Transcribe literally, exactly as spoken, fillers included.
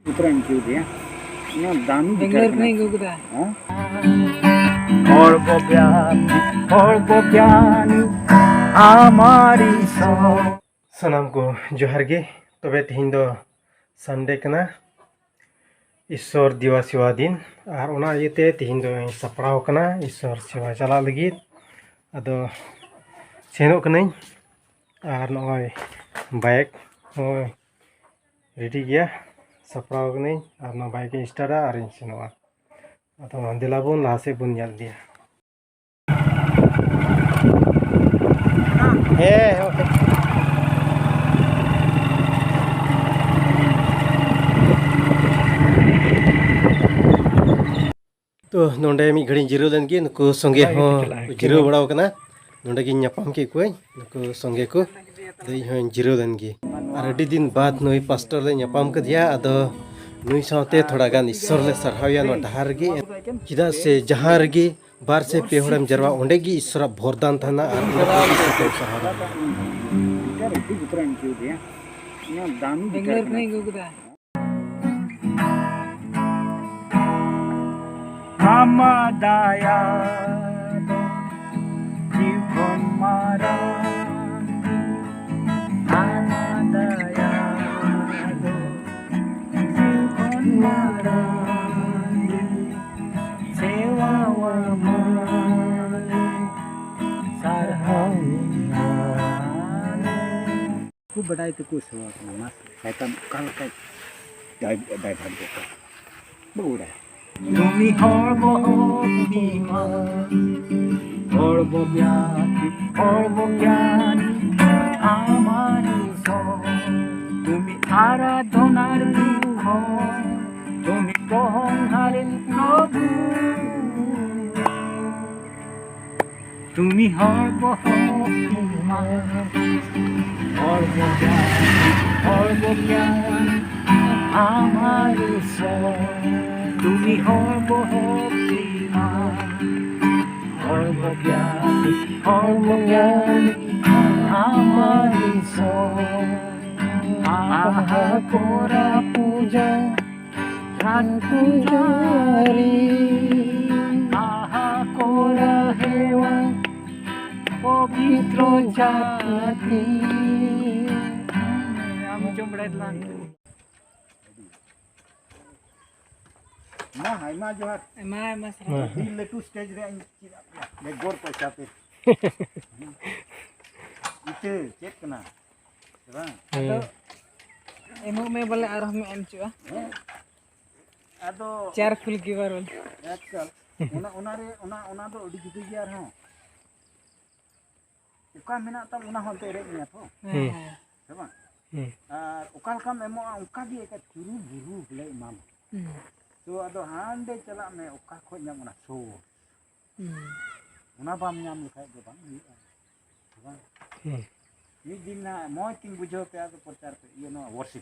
ᱩᱛᱨᱟᱧ ᱟᱹᱭᱠᱟᱹᱣ ᱫᱮᱭᱟ᱾ ᱚᱱᱟ ᱫᱟᱢᱤ ᱵᱮᱝᱜᱟᱞᱳᱨ ᱠᱷᱚᱱᱤᱧ ᱟᱹᱜᱩ ᱠᱮᱫᱟ᱾ ᱦᱮᱸ? ᱦᱚᱲ ᱵᱚ ᱵᱮᱭᱟᱢ, ᱦᱚᱲ ᱵᱚ ᱵᱮᱭᱟᱢ, ᱟᱢᱟᱨ ᱤᱥᱚᱨ᱾ ᱥᱟᱱᱟᱢ ᱠᱚ ᱡᱚᱦᱟᱨ ᱜᱮ᱾ ᱛᱚᱵᱮ ᱛᱮᱦᱮᱧ ᱫᱚ ᱥᱟᱱᱰᱮ ᱠᱟᱱᱟ, ᱤᱥᱚᱨ ᱫᱮᱵᱟ ᱥᱮᱵᱟ ᱫᱤᱱ, ᱟᱨ ᱚᱱᱟ ᱤᱭᱟᱹᱛᱮ ᱛᱮᱦᱮᱧ ᱫᱚᱧ ᱥᱟᱯᱲᱟᱣ ᱟᱠᱟᱱᱟ ᱤᱥᱚᱨ ᱥᱮᱵᱟ ᱪᱟᱞᱟᱜ ᱞᱟᱹᱜᱤᱫ᱾ ᱟᱫᱚ ᱥᱮᱱᱚᱜ ᱠᱟᱹᱱᱟᱹᱧ, ᱟᱨ ᱱᱚᱜᱼᱚᱭ ᱵᱟᱭᱤᱠ ᱦᱚᱸ ᱨᱮᱰᱤ ᱜᱮᱭᱟ, ᱥᱟᱯᱲᱟᱣ ᱠᱟᱹᱱᱟᱹᱧ, ᱟᱨ ᱱᱚᱣᱟ ᱵᱟᱭᱤᱠ ᱤᱧ ᱥᱴᱟᱨᱴᱟ ᱟᱨᱤᱧ ᱥᱮᱱᱚᱜᱼᱟ᱾ ᱟᱫᱚ ᱫᱮᱞᱟ ᱵᱚᱱ ᱞᱟᱦᱟ ᱥᱮᱫ ᱵᱚᱱ ᱧᱮᱞ ᱤᱫᱤᱭᱟ᱾ ᱦᱮᱸ, ᱳᱠᱮ᱾ ᱛᱚ, ᱱᱚᱰᱮ ᱢᱤᱫ ᱜᱷᱟᱹᱲᱤᱡ ᱡᱤᱨᱟᱹᱣ ᱞᱮᱱ ᱜᱮ, ᱱᱩᱠᱩ ᱥᱚᱸᱜᱮ ᱦᱚᱸ ᱠᱚ ᱡᱤᱨᱟᱹᱣ ᱵᱟᱲᱟᱣ ᱠᱟᱱᱟ᱾ ᱱᱚᱰᱮ ᱜᱤᱧ ᱧᱟᱯᱟᱢ ᱠᱮᱫ ᱠᱚᱣᱟᱧ, ᱱᱩᱠᱩ ᱥᱚᱸᱜᱮ ᱠᱚ᱾ ᱟᱫᱚ ᱤᱧ ᱦᱚᱸᱧ ᱡᱤᱨᱟᱹᱣ ᱞᱮᱱ ᱜᱮ᱾ ᱟᱨ ᱟᱹᱰᱤ ᱫᱤᱱ ᱵᱟᱫᱽ ᱱᱩᱭ ᱯᱟᱥᱴᱚᱨ ᱞᱮ ᱧᱟᱯᱟᱢ ᱠᱮᱫᱮᱭᱟ᱾ ᱟᱫᱚ ᱱᱩᱭ ᱥᱟᱶᱛᱮ ᱛᱷᱚᱲᱟ ᱜᱟᱱ ᱤᱥᱥᱚᱨ ᱞᱮ ᱥᱟᱨᱦᱟᱣᱮᱭᱟ ᱱᱚᱣᱟ ᱰᱟᱦᱟᱨ ᱨᱮᱜᱮ, ᱪᱮᱫᱟᱜ ᱥᱮ ᱡᱟᱦᱟᱸ ᱨᱮᱜᱮ ᱵᱟᱨ ᱥᱮ ᱯᱮ ᱦᱚᱲᱮᱢ ᱡᱟᱨᱣᱟ, ᱚᱸᱰᱮ ᱜᱮ ᱤᱥᱥᱚᱨᱟᱜ ᱵᱷᱚᱨᱫᱟᱱ ᱛᱟᱦᱮᱱᱟ ᱟᱨ ᱚᱸᱰᱮ ᱜᱮ ᱤᱥᱥᱚᱨ ᱛᱮᱢ ᱥᱟᱨᱦᱟᱣ ᱫᱟᱲᱮᱭᱟᱜᱼᱟ᱾ ᱜᱤᱴᱟᱨ ᱟᱹᱰᱤ ᱵᱚᱛᱚᱨᱟᱜ ᱤᱧ ᱟᱹᱭᱠᱟᱹᱣ ᱠᱮᱫᱟ᱾ ᱚᱱᱟ ᱫᱟᱢᱤ ᱜᱤᱴᱟᱨ ᱵᱮᱝᱜᱟᱞᱳᱨ ᱠᱟᱱᱟ᱾ ᱠᱷᱚᱱᱤᱧ ᱟᱹᱜᱩ ᱠᱮᱫᱟ᱾ ᱟᱢᱟᱜ ᱫᱟᱭᱟ ᱫᱚ ᱡᱤᱣᱤ ᱠᱷᱚᱱ ᱢᱟᱨᱟᱝ, ᱟᱢᱟᱜ ᱫᱟᱭᱟ ᱫᱚ ᱡᱤᱣᱤ ᱠᱷᱚᱱ ᱢᱟᱨᱟᱝ, ᱥᱮᱣᱟ ᱟᱢᱟᱞᱮ ᱥᱟᱨᱦᱟᱣ ᱢᱮᱭᱟ᱾ ᱠᱷᱩᱵ ᱵᱟᱰᱟᱭ ᱛᱮᱠᱚ ᱥᱮᱵᱟ ᱠᱟᱱᱟ, ᱢᱟ ᱥᱟᱭᱛᱟᱱ ᱚᱠᱟ ᱞᱮᱠᱟᱭ ᱰᱟᱭ-, ᱰᱟᱭᱵᱷᱟᱨᱴ ᱜᱚᱫ ᱠᱟᱜ ᱠᱟᱱᱟ, ᱵᱟᱵᱚ ᱵᱟᱰᱟᱭᱟ᱾ ᱩᱱᱤ ᱦᱚᱲ ᱵᱚᱦᱚᱜ ᱵᱤᱢᱟ, ᱦᱚᱲ ᱵᱚ ᱵᱮᱭᱟᱢ, ᱦᱚᱲ ᱵᱚ ᱵᱮᱭᱟᱢ, ᱟᱢᱟᱨ ᱤᱥᱚᱨ, তুমি আরাধনার গৃহ, তুমি প্রহংকারের প্রভু। তুমি সৰ্বশক্তিমান, সৰ্বজ্ঞানী, সৰ্বজ্ঞানী, আমাৰ ঈশ্বৰ। তুমি সৰ্বশক্তিমান, সৰ্বজ্ঞানী, সৰ্বজ্ঞানী, আমাৰ ঈশ্বৰ। ᱟᱦᱟ ᱠᱚᱨᱟ ᱯᱩᱡᱟ ᱛᱷᱟᱱ ᱯᱩᱡᱟᱨᱤ, ᱟᱦᱟ ᱠᱚᱨᱟ ᱦᱮᱣᱟ ᱯᱚᱵᱤᱛᱨᱚ ᱡᱟᱛᱤ᱾ ᱟᱢ ᱪᱚᱢ ᱵᱟᱲᱟᱭ ᱛᱟᱞᱟᱝ᱾ ᱢᱟ ᱟᱭᱢᱟ ᱡᱚᱦᱟᱨ᱾ ᱟᱭᱢᱟ ᱟᱭᱢᱟ ᱥᱟᱨᱦᱟᱣ᱾ ᱟᱹᱰᱤ ᱞᱟᱹᱴᱩ ᱥᱴᱮᱡ ᱨᱮ ᱤᱧ ᱪᱮᱫ ᱟᱫ ᱯᱮᱭᱟ ᱵᱮᱜᱚᱨ ᱯᱚᱭᱥᱟ ᱛᱮ᱾ ᱤᱛᱟᱹ ᱪᱮᱫ ᱠᱟᱱᱟ? ᱥᱮ ᱵᱟᱝ? ᱟᱫᱚ ᱮᱢᱚᱜ ᱢᱮ ᱵᱚᱞᱮ, ᱟᱨᱦᱚᱸ ᱮᱢ ᱦᱚᱪᱚᱜᱼᱟ᱾ ᱦᱮᱸ᱾ ᱟᱫᱚ ᱪᱟᱨ ᱯᱷᱩᱞ ᱜᱤᱵᱟᱨ ᱵᱚᱞᱮ᱾ ᱮᱠᱟᱞ᱾ ᱚᱱᱟ, ᱚᱱᱟ ᱨᱮ, ᱚᱱᱟ, ᱚᱱᱟ ᱫᱚ ᱟᱹᱰᱤ ᱡᱩᱫᱟᱹ ᱜᱮᱭᱟ ᱟᱨᱦᱚᱸ᱾ ᱚᱠᱟ ᱢᱮᱱᱟᱜ ᱛᱟᱢ, ᱚᱱᱟ ᱦᱚᱸ ᱮᱱᱛᱮ ᱨᱮᱡ ᱢᱮᱭᱟ ᱛᱚ᱾ ᱦᱮᱸ, ᱦᱩᱸ᱾ ᱦᱮᱸ᱾ ᱥᱮ ᱵᱟᱝ? ᱦᱩᱸ᱾ ᱟᱨ ᱚᱠᱟ ᱞᱮᱠᱟᱢ ᱮᱢᱚᱜᱼᱟ, ᱚᱱᱠᱟ ᱜᱮ ᱮᱠᱟᱞ ᱪᱩᱨᱩ ᱵᱩᱨᱩ ᱵᱚᱞᱮ ᱮᱢᱟᱢᱟ᱾ ᱦᱩᱸ᱾ ᱛᱚ ᱟᱫᱚ ᱦᱟᱸᱰᱮ ᱪᱟᱞᱟᱜ ᱢᱮ, ᱚᱠᱟ ᱠᱷᱚᱡ ᱧᱟᱢ ᱚᱱᱟ ᱥᱳᱨᱥ᱾ ᱦᱩᱸ᱾ ᱚᱱᱟ ᱵᱟᱢ ᱧᱟᱢ ᱞᱮᱠᱷᱟᱡ ᱫᱚ ᱵᱟᱝ ᱦᱩᱭᱩᱜᱼᱟ᱾ ᱥᱮ ᱵᱟᱝ? ᱦᱩᱸ᱾ ᱢᱤᱫ ᱫᱤᱱ ᱱᱟᱦᱟᱜ ᱢᱚᱡᱽ ᱛᱤᱧ ᱵᱩᱡᱷᱟᱹᱣ ᱯᱮ, ᱟᱫᱚ ᱯᱨᱚᱪᱟᱨ ᱯᱮ, ᱤᱭᱟᱹ ᱱᱚᱣᱟ ᱣᱚᱨᱥᱤᱯ᱾